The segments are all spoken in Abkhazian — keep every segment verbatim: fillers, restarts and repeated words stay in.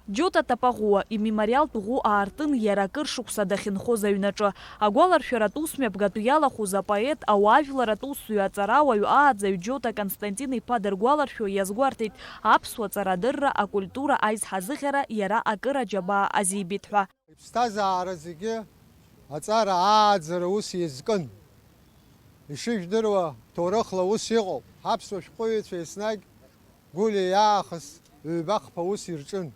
Џьота Тапаӷәуа имемориалтә ӷәы аартын иара акыр шықәса дахьынхоз аҩнаҿы. Агәаларшәаратә усмҩаԥгатә иалахәыз апоет, ауаажәларатә усзуҩ, аҵарауаҩ, ааӡаҩ Џьота Константин-иԥа дыргәаларшәо иазгәарҭеит, аԥсуа ҵарадырра, акультура аизҳазыӷьара иара акыр аџьабаа азибеит ҳәа. Иԥсҭазаара зегьы аҵара ааӡара ус иазкын. Ишыжәдыруа, ҭоурыхла ус иҟоуп, ҳаԥсуа шәҟәыҩҩцәа еснагь Гәлиа иаахыс ҩба-хԥа ус ирҿын.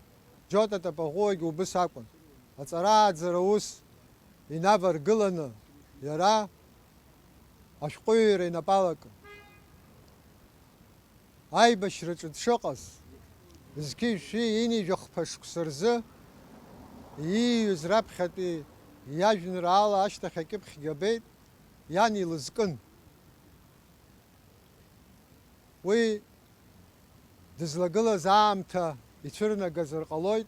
Џьота Тапаӷәуагьы убыс акәын. Аҵара-ааӡара ус инаваргыланы иара ашәҟәыҩҩра инапы алакын. Аибашьраҿы дшыҟаз, зқьи жәшәи ҩынҩажәи хԥа шықәса рзы ииҩыз раԥхьатәи иажәеинраала ашьҭахь акьыԥхьгьы абеит, иан илызкын. Уи дызлагылаз аамҭа ицәырнагазар ҟалоит,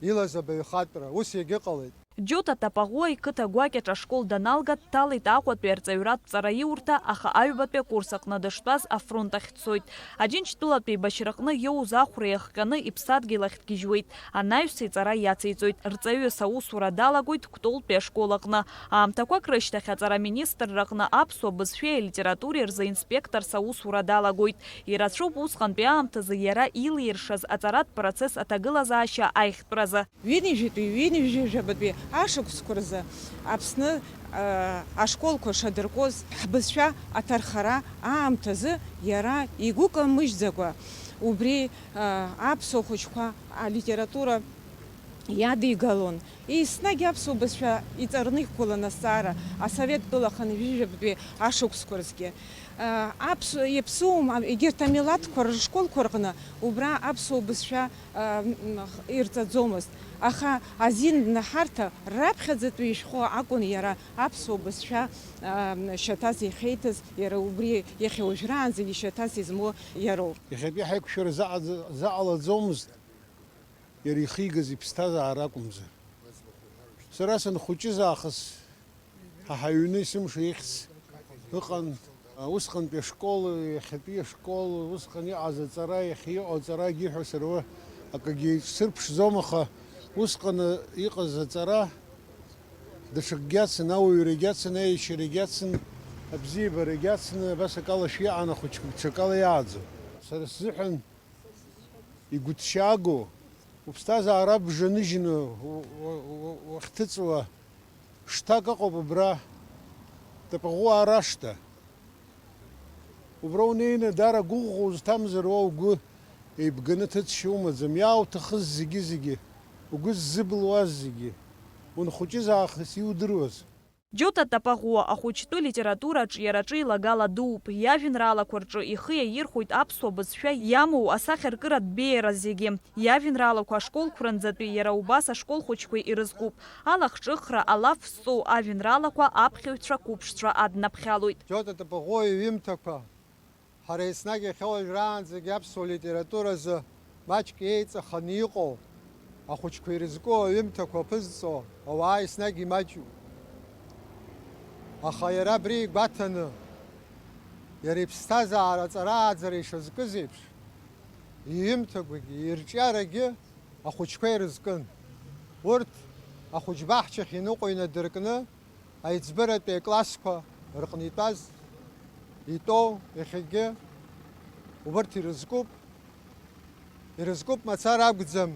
илаз абаҩхатәра, ус иагьыҟалеит. Џьота Тапаӷәуа иқыҭа гәакьаҿ ашкол даналга, дҭалеит Аҟәатәи арҵаҩратә ҵараиурҭа, аха аҩбатәи акурс аҟны дыштәаз афронт ахь дцоит. Аџьынџьтәылатә еибашьраҟны иоуз ахәра иахҟьаны иԥсадгьыл ахь дгьежьуеит. Анаҩс иҵара иациҵоит. Рҵаҩыс аусура далагоит Кәтолтәи ашкол аҟны. Аамҭақәак рышьҭахь аҵара аминистрраҟны аԥсуа бызшәеи алитературеи рзы инспекторс аусура далагоит. Ирацәоуп усҟантәи аамҭазы иара илиршаз аҵаратә процесс аҭагылазаашьа аиӷьтәразы. Ҩынҩажәитәи, ҩынҩажәи жәабатәи ашықәсқәа рзы Аԥсны, а, ашколқәа шадыркуаз, ҳбызшәа аҭархара аамҭазы иара игәы камыжьӡакәа убри, а, аԥсуа хәыҷқәа алитература иадигалон. Еснагь аԥсуа бызшәа иҵарны иқәгылан азҵаара асовет тәылаханы ҩажәи жәабатәи ашықәсқәа рзгьы. А, аԥсу-, иаԥсуам, а, егьырҭ амилаҭқәа рышколқәа рҟны убра аԥсуа бызшәа, а, м, х-, ирҵаӡомызт. Аха азин наҳарҭа раԥхьаӡатәи ишәҟәы акәын иара аԥсуа бызшәа, а, м, шьаҭас иахьеиҭаз, иара убри иахьа уажәраанӡагьы шьаҭас измоу иароуп. Иахьатәи ҳаиқәшәара заҟаӡ-, заҟалаӡомызт. Иара ихигаз иԥсҭазаара акәымзар. Сара санхәыҷыз аахыс ҳа ҳаҩны есымша ихьӡ ыҟан. Усҟантәи ашкол, иахьатәи ашкол, усҟан иҟаз аҵара, иахьа иҟоу аҵарагьы ҳәа сара уа акагьы сырԥшӡом, аха усҟан иҟаз аҵара даҽакгьы ацын, ауаҩрагьы ацын, аиашьарагьы ацын, абзиабарагьы ацын, абас акала шәиаан ахәыҷқәа ҽакала иааӡо. Сара сзыҳәан игәыҭшьаагоу, уԥсҭазаара абжа ныжьны у-, у-, у-, уахьҭыҵуа шҭак ыҟоуп абра, Тапаӷәуаа рашҭа. Убра унеины даара гәыӷәӷәа узҭамзар, уа угәы еибганы ҭыҵшьа умаӡам. Иаауҭахыз зегьы-зегьы, угәы ззыбылуаз зегьы, унхәыҷыз аахыс иудыруаз. Џьота Тапаӷәуа ахәыҷтәы литература аҿиараҿы илагала дууп, иажәеинраалақәа рҿы ихы иаирхәоит аԥсуа бызшәа иамоу асахьаркыратә беиара зегьы. Иажәеинраалақәа ашколқәранӡатәи иара убас ашкол хәыҷқәа ирызкуп. Алахҿыхра, алаф зҵоу ажәеинраалақәа аԥхьаҩцәа қәыԥшцәа аднаԥхьалоит. Џьота Тапаӷәуа иҩымҭақәа. Ҳара еснагь иахьа уажәраанӡагьы аԥсуа литературазы маҷк еиҵаханы иҟоу, ахәыҷқәа ирызку аҩымҭақәа аԥызҵо ауаа еснагь имаҷҩуп. Аха иара абри игәаҭаны, иара иԥсҭазаара аҵара-ааӡара ишазкыз еиԥш, иҩымҭақәагьы, ирҿиарагьы ахәыҷқәа ирызкын. Урҭ ахәыҷбаҳчахь иныҟәо инадыркны, аиҵбыратәи аклассқәа рҟны итәаз, итәоу иахьагьы убырҭ ирызкуп, ирызкуп мацара акәӡам,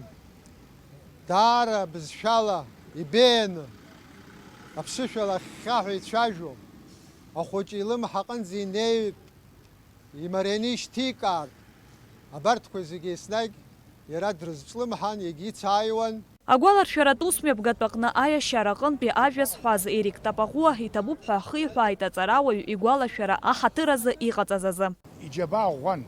даара бызшәала ибеианы, аԥсышәала ахьхьаҳәа ицәажәо, ахәыҷы илымҳа аҟынӡа инеип, имарианы ишьҭикаартә, абарҭқәа зегьы еснагь иара дрызҿлымҳан, иагьицааиуан. Агәаларшәаратә усмҩаԥгатә аҟны аиашьара аҟынтәи ажәа зҳәаз Ерик Тапаӷәуа иҭабуп ҳәа ахиҳәааит аҵарауаҩ игәалашәара аҳаҭыр азы иҟаҵаз азы. Иџьабаа ӷәӷәан.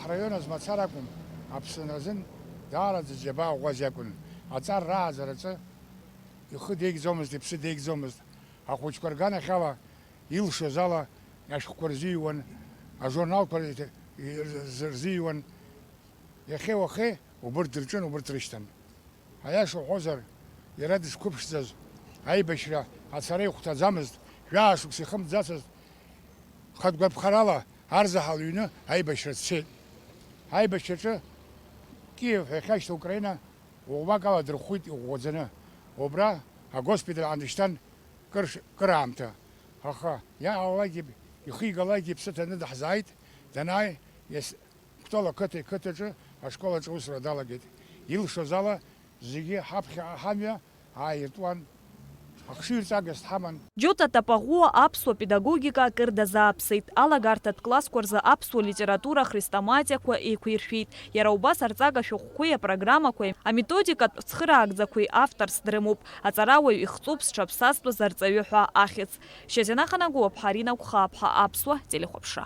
Ҳраион азы мацара акәым, Аԥсынра азын даараӡа џьабаа ӷәӷәаз иакәын. Аҵар рааӡараҿы ихы деигӡомызт, иԥсы деигӡомызт. Ахәыҷқәа рганахьала илшоз ала ашәҟәқәа рзиҩуан, ажурналқәа рзиҩуан. Иахьеи уахеи убырҭ дырҿын, убырҭ дрышьҭан. Аиаша уҳәозар, иара дышқәыԥшӡаз, аибашьра ацара ихәҭаӡамызт, жәаа шықәса ихымҵӡацызт, хатә гәаԥхарала арзаҳал иҩны аибашьра дцеит. Аибашьраҿы Киев ҳәа иахьашьҭоу Украина ӷәӷәак ала дырхәит иӷәӷәаӡаны. Убра агоспиталь аан дышьҭан кыр ш-, кыраамҭа. Аха иаалалакгьы, ихигалакгьы иԥсы ҭаны даҳзааит. Данааи, иас-, Кәтол ақыҭа иқыҭаҿы ашкол аҿы аусура далагеит. Илшоз ала зегьы ҳаԥхьаҟа ҳамҩа ааиртуан. Ахшыҩрҵагас дҳаман. Џьота Тапаӷәуа аԥсуа педагогика акыр дазааԥсеит. Алагарҭатә классқәа рзы аԥсуа литература, ахрестоматиақәа еиқәиршәеит. Иара убас арҵага шәҟәқәеи апрограммақәеи, аметодикатә цхыраагӡақәеи авторс дрымоуп. Аҵарауаҩ ихҵоуп зҽаԥсазтәыз арҵаҩы ҳәа ахьӡ. Шьазина Ханагәыаԥҳа, Арина Гәхааԥҳа, Аԥсуа телехәаԥшра.